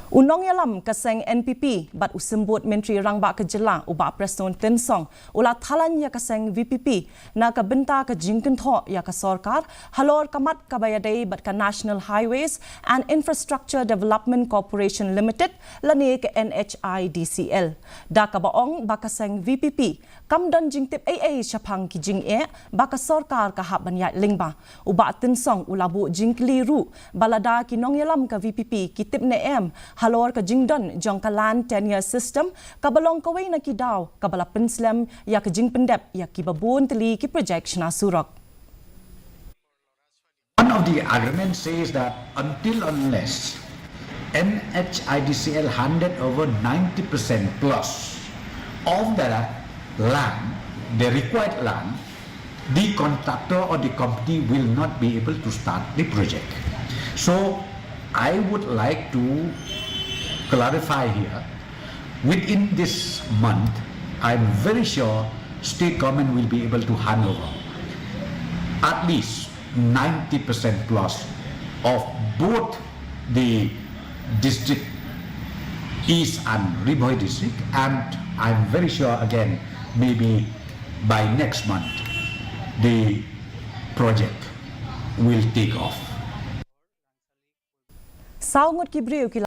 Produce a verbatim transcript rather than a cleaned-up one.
U nongïalam ka seng N P P bad u symbud Myntri Rangbah ka Jylla, u Bah Prestone Tynsong, u la thalan ïa ka seng V P P na ka bynta ka jingkynthoh ïa ka sorkar halor ka mat kaba ïadei bad ka National Highways and Infrastructure Development Corporation Limited lane ka N H I D C L. Da kaba ong ba ka seng V P P kam don jingtip ei ei shaphang ki jingeh ba ka sorkar ka hap ban ïaid lyngba. U Bah Tynsong u la buh jingkylli ruh ba lada ki nongïalam ka V P P ki tip ne em halor ka jingdon jong ka Land Tenure System, kaba long kawei na ki daw kaba la pynslem ïa ka jingpyndep ïa kiba bun tylli ki projek shna surok. One of the agreements says that until unless N H I D C L handed over ninety percent plus of the land, the required land, the contractor or the company will not be able to start the project. So I would like to clarify here, within this month, I'm very sure state government will be able to hand over at least ninety percent plus of both the district, East and Ri Bhoi district, and I'm very sure again, maybe by next month, the project will take off. Saw ngut ki briew ki